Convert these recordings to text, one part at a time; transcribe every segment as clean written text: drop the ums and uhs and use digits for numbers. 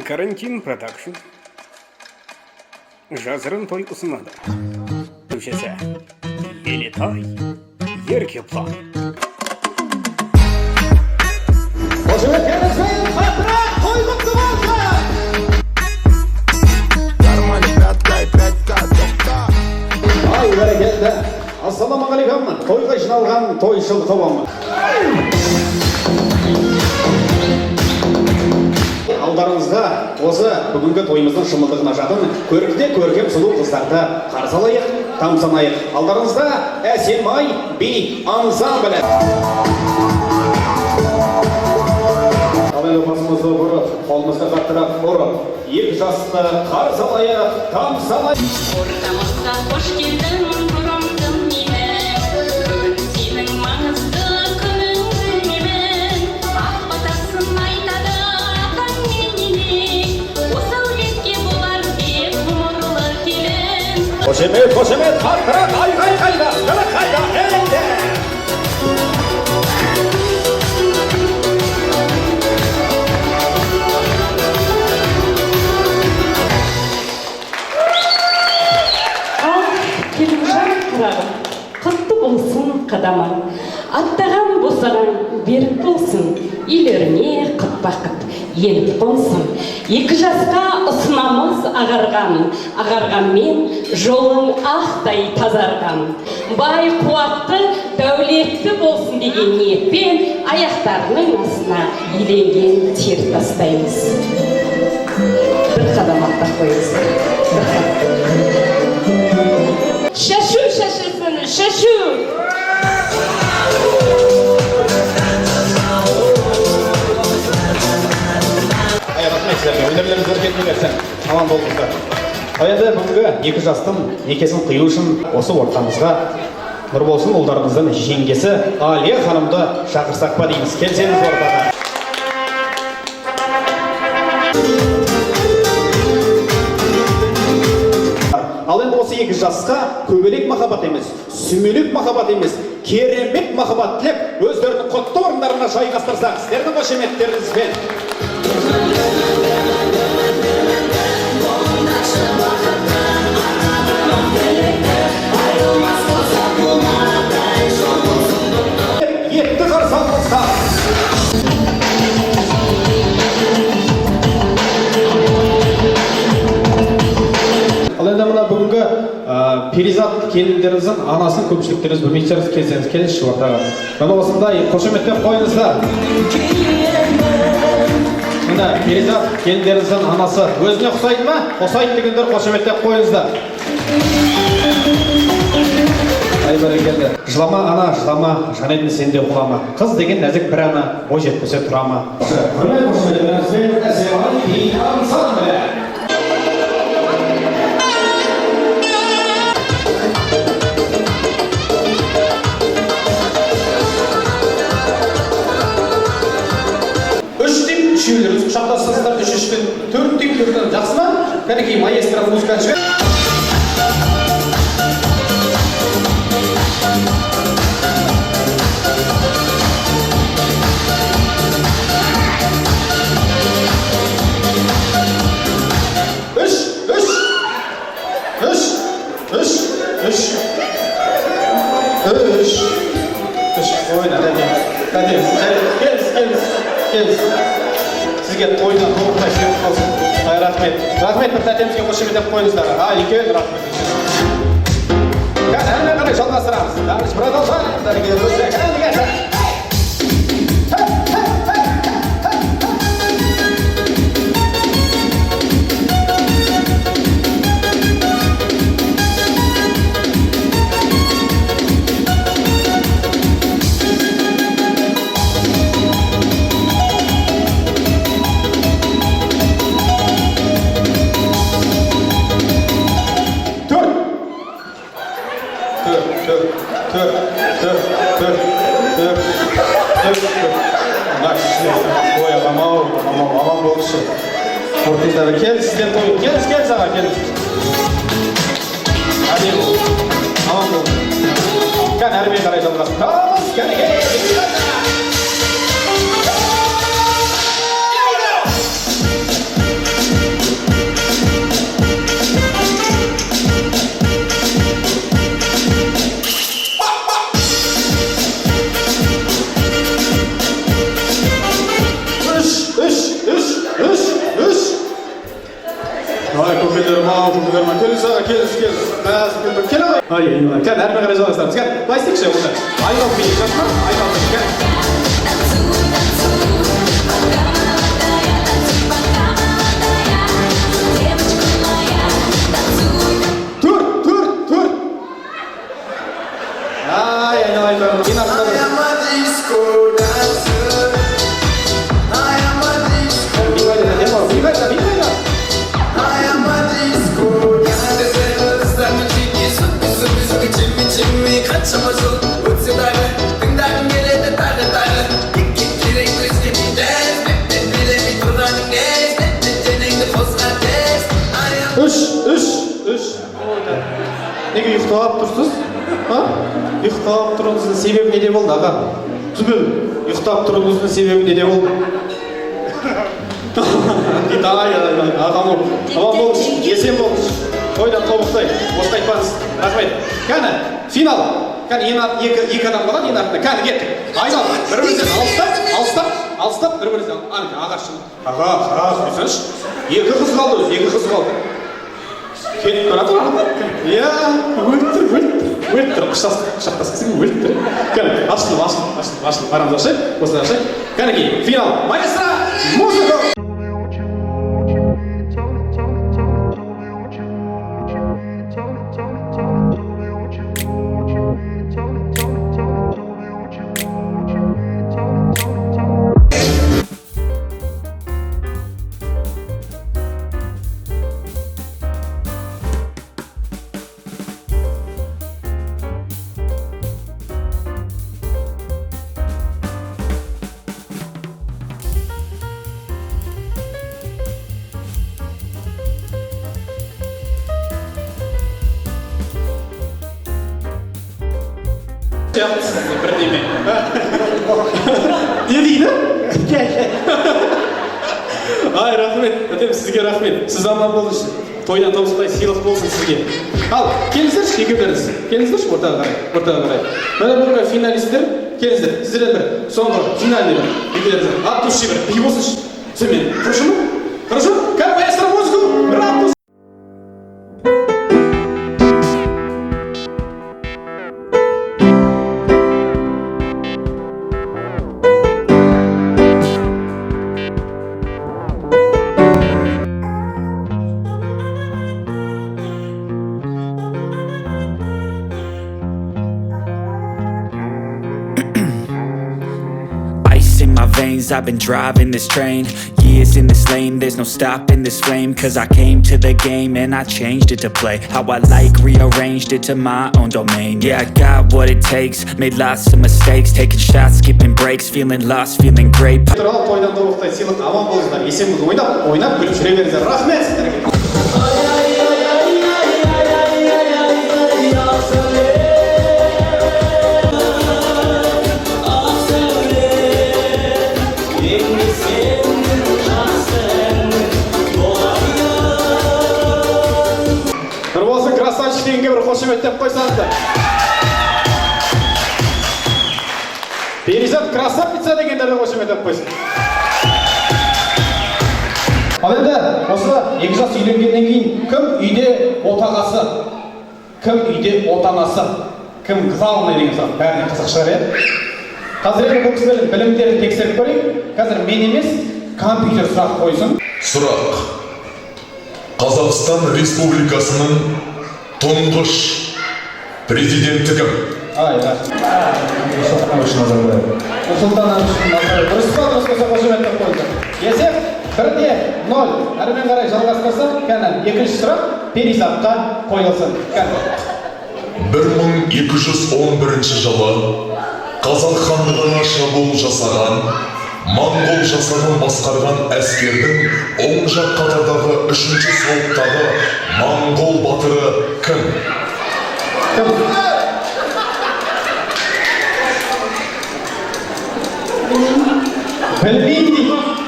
Карантин Продакшн. Жасырын той ұсынады. Көшесі. Елетай Еркебұлан. Қошеметтеріңізбен қаттырақ той құтты болсын! Кармане пятка и пятка, тоқта. Ай, бәрекелді! Ассалаумағалейкум, тойға жиналған тойшыл қауым. Алдарыңызға осы бүгінгі тойымыздың шымылдығын ашатын көрікті көркем сұлу қыздарды қарсы алайық, тамсанайық. Алдарыңызда Әсемай би ансамблі. Ал енді басымызды бұрып, қолымызды қаттырақ ұрып, екі жасты қарсы алайық, тамсанайық. Ортамызға қош келдің, бұрымдым менің. Бүгін сенің маңызды күнің білемін. Ақ батасын айтады атаң мен енең. Осы әулетке болар деп ғұмырлы келін. Қошемет, қошемет, қаттырақ, айғай қайда, қылық қайда, еліңде. Ал, келінжан қарағым, құтты болсын қадамың. Аттаған босағаң берік болсын, үйлеріңе құт бақыт еніп қонсын. Екі жасқа ұсынамыз ағарған, ағарғанмен жолың ақтай тазарған. Бай қуатты, дәулетті болсын деген ниетпен аяқтарының астына иленген тер тастаймыз. Бір қадам аттап қойыңыздар. Бір қадам. Шашу шашылсын, шашу! Ай, рахмет сіздерге, өнерлеріңіз өркендей берсін, аман болыңыздар. Ал енді бүгінгі екі жастың некесін қию үшін осы ортамызға Нұрболсын ұлдарымыздың жеңгесі Алия ханымды шақырсақ па дейміз. Келсеңіз ортаға. Ал енді осы екі жасқа көбелек махаббат емес, сүмелек махаббат емес, керемет махаббат тілеп, өздерінің құтты орындарына жайғастырсақ, сіздердің қошеметтеріңізбен. Етті қарсы алыңыздар. Ал енді мына бүгінгі перизат келіндеріміздің анасын көпшіліктеріңіз білмейтін шығарсыз, келсеңіз келіңізші ортаға. Міне осындай қошеметтеп қойыңыздар. Міне перизат келіндеріміздің анасы өзіне ұқсайды ма? Ұқсайды дегендер қошеметтеп қойыңыздар. Ай, бәрекелді. Жылама, ана, жылама, жан едім сен де құлама. Қыз деген нәзік бір ана, бой жетпесе тұра ма? Құрмет қошеметтеріңізбен Әсемай би ансамблі. Үш дейм, үшеулеріңіз құшақтасасыздар, үш үштен төрт дейм, төрттен жақсы ма? Кәнекей, маэстро музыканы жібер. Үш, үш, үш, үш, үш, үш, үш. Ойна, тәте, тәте, келіңіз, келіңіз, келіңіз. Сізге тойдан толықтай сыйлық болсын. Ай, рахмет. Рахмет, бір тәтемізге қошеметтеп қойыңыздар. Ай, үлкен рахмет. Кәне, әрмен қарай жалғастырамыз. Дальше продолжаем, дорогие друзья. Кәне, кәне. Төрт. Төрт, төрт, төрт, төрт, төрт, төрт, төрт, төрт. Мына кісілер, ой, ағам ау, ағам ау, аман болыңызшы. Ортаңызда келіңіз, сіздер той, келіңіз, келіңіз, аға, келіңіз. Әдемі бол, аман болыңыз. Кәне, әрмен қарай жалғастырамыз. Кәне, кәне. Ай, көкелерім ау, көкелерім ау. Келіңіз, аға, келіңіз, келіңіз. Мәз, келе ғой. Ай, ай, кәне, әрмен қарай жалғастырамыз. Кәне, былай істейікші онда. Айналып билейік, жақсы ма? Айналып билейік, кәне. Пока молодая, танцуй, пока молодая, девочка моя, танцуй. Төрт, төрт, төрт. Ай, айналайын. Ең артында I бір. am a disco dancer. I am a disco. Би қайда, не бар? Би қайда, би қайда? I am a disco dancer. Тыңдағым келеді тағы тағы керек өзге билемей тұрғаның несі денеңді қозға тез. I am Үш, үш, үш. Неге ұйықтап тұрсыз? А? Ұйықтап тұруыңыздың себебі неде болды, аға? Түсінбедім. Ұйықтап тұруыңыздың себебі неде болды? Дейді, ай, ай, ай, ағам ау. Аман болыңыз, есен болыңыз. Тойдан тобықтай, босқа айтпаңыз. Рахмет. Кәні, финал. Кәні, ең екі, екі адам қалады ең артында. Кәні, кеттік. Айнал, бір-біріңізден алыстап, алыстап, алыстап, бір-біріңізден. Ана, ағаш. Аға, аға, қойсаңшы. Екі қыз қалды өзі, екі қыз қалды. Кетіп бара жатыр. Иә, өліп тұр, өліп тұр, өліп тұр. Құшақтасқысы өліп тұр. Кәне, ашылып, ашылып, ашылып, ашылып. Арамыз ашайық, осылай ашайық. Кәнекей, финал. Маэстро, музыка! Tell me what you want, tell me, tell me, tell me, tell me what you want, tell me, tell me, tell me, tell me what you want, tell me, tell me, tell me, tell me what you want, tell me, tell me, tell me. Сияқтысыз бірдеме. Не дейді? Ай, рахмет, әтем, сізге рахмет. Сіз аман болыңызшы. Тойдан тобықтай сыйлық болсын сізге. Ал, келіңіздерші, екеулеріңіз. Келіңіздерші ортаға қарай, ортаға қарай. Міне, бүгінгі финалистер, келіңіздер. Сіздерден бір соңғы финальный бір екеулеріңіз. От души бір би болсыншы. Сонымен, хорошо ма? Хорошо? Кәне, маэстро, музыку! Бір от души. Ice in my veins, I've been driving this train. Years in this lane, there's no stopping this flame. 'Cause I came to the game and I changed it to play how I like, rearranged it to my own domain. Yeah, I got what it takes, made lots of mistakes, taking shots, skipping breaks, feeling lost, feeling great. Туралы тойдан тобықтай сыйлық. Аман болыңыздар, есен болыңыздар, ойнап ойнап күліп жүре беріңіздер. Рахмет сіздерге. Нұрболсын красавчик дегенге бір қошеметтеп қойсаңыздар. Перизат красавица дегендерді қошеметтеп қойсын. Ал енді осы екі жас үйленгеннен кейін кім үйде отағасы, кім үйде отанасы, кім главный деген сұрақ бәріне қызық шығар, иә? Қазір енді бұл кісілердің білімдерін тексеріп көрейік. Қазір мен емес, компьютер сұрақ қойсын. Сұрақ. Қазақстан Республикасының тұңғыш президенті кім? Ай, рахмет. Нұрсұлтан Әбішұлы Назарбаев. Нұрсұлтан Әбішұлы Назарбаев. Дұрыс па, дұрыс болса, қошеметтеп қойыңыздар. Есеп 1-0. Әрмен қарай жалғастырсақ, кәні, екінші сұрақ Перизатқа қойылсын. Кәні. 1211 жылы Қазақ хандығына шабуыл жасаған моңғол жасағын басқарған әскердің оң жақ қатардағы үшінші солықтағы моңғол батыры кім? Кім? Білмеймін дейді.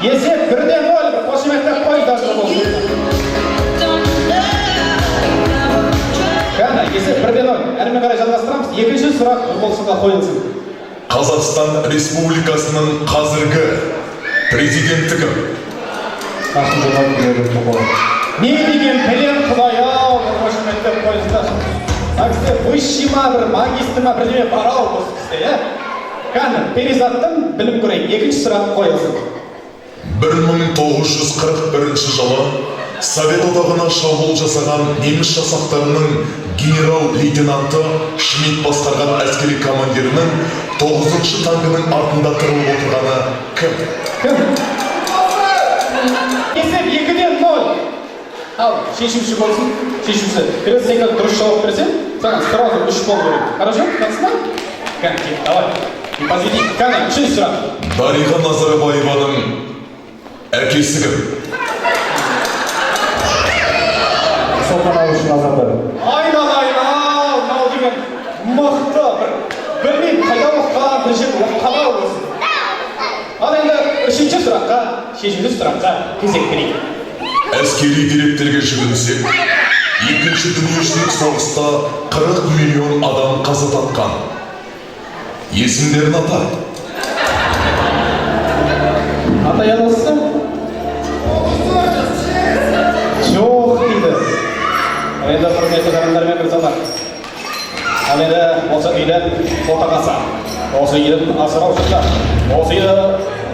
Есеп 1-0. Қошеметтеп қойыңыздар болсын. Кәні, есеп 1-0. Әрмен қарай жалғастырамыз. Екінші сұрақ Нұрболсынға қойылсын. Қазақстан Республикасының қазіргі президенті кім? Қасым Жомарт Кемелұлы Тоқаев. Не деген білім, құдай-ау, бір қошеметтеп қойыңыздаршы. Мына кісіде высший ма, бір магистр ма, бірдеме бар ау осы кісіде, иә? Кәні, Перизаттың білім көрейік. Екінші сұрақ қойылсын. 1941 жылы Совет Одағына шабуыл жасаған неміс жасақтарының генерал-лейтенанты Шмидт басқарған әскери командирінің тоғызыншы танкінің артында тығылып отырғаны кім? Кім? Есеп 2-0. Ал, шешуші болсын, шешуші. Перизат, сен қазір дұрыс жауап берсең, саған сразу 3 балл беремін. Хорошо? Жақсы ма? Кәні, кет, давай. Не подведи. Кәні, үшінші сұрақ. Дариға Назарбаеваның әкесі кім? Нұрсұлтан Әбішұлы Назарбаев. Айналайын ау, мынау деген мықты бір, білмеймін, қайда оқыған, бір жерде оқыған ау осы. Ал енді үшінші сұраққа, шешуші сұраққа кезек берейік. Әскери деректерге жүгінсек, Екінші дүниежүзілік соғыста 40 миллион адам қаза тапқан. Есімдерін ата. Атай аласыз ба? Жоқ дейді. Ал енді, құрметті ханымдар мен мырзалар, ал енді осы үйдің отағасы, осы үйдің асыраушысы, осы үйді,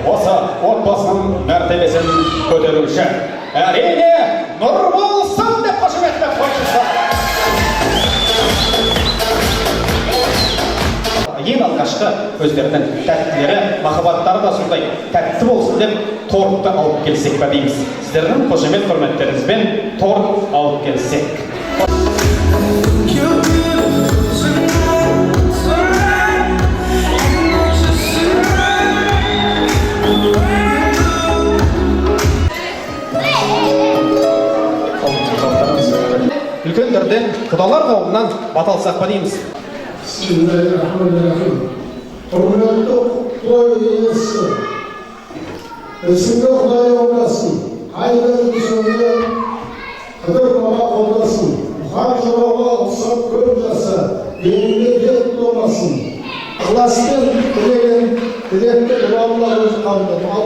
осы отбасының мәртебесін көтеруші, әрине, Нұрболсын деп қошеметтеп қойыңыздар. Ең алғашқы өздерінің тәттілері, махаббаттары да сондай тәтті болсын деп тортты алып келсек па дейміз. Сіздердің қошемет құрметтеріңізбен торт алып келсек. You're beautiful tonight, tonight. You know just tonight. Жауаптарыңыз. Үлкендерден, құдалар қауымынан бата алсақ па дейміз. Бисмиллахиррахманиррахим. Құрметті той иесі, ісіңді Құдай оңдасын, қайда жүрсең де Қыдыр баба қолдасын, Бұхар жырауға ұқсап көп жаса, деніңде дерт болмасын. Ықыласпен тілеген тілекті Алла өзі қабылдады. Ал.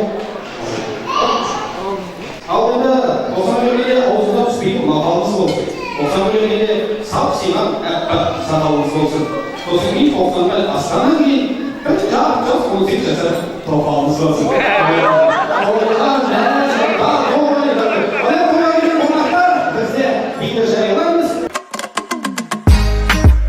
Ал енді 91-ге де аузына түспейтін мақалымыз болсын. 91-ге де сап сиған аппақ сақалымыз болсын. Сосын кейін 90-ға асқаннан кейін бір жап жас 18 жасар тоқалымыз болсын.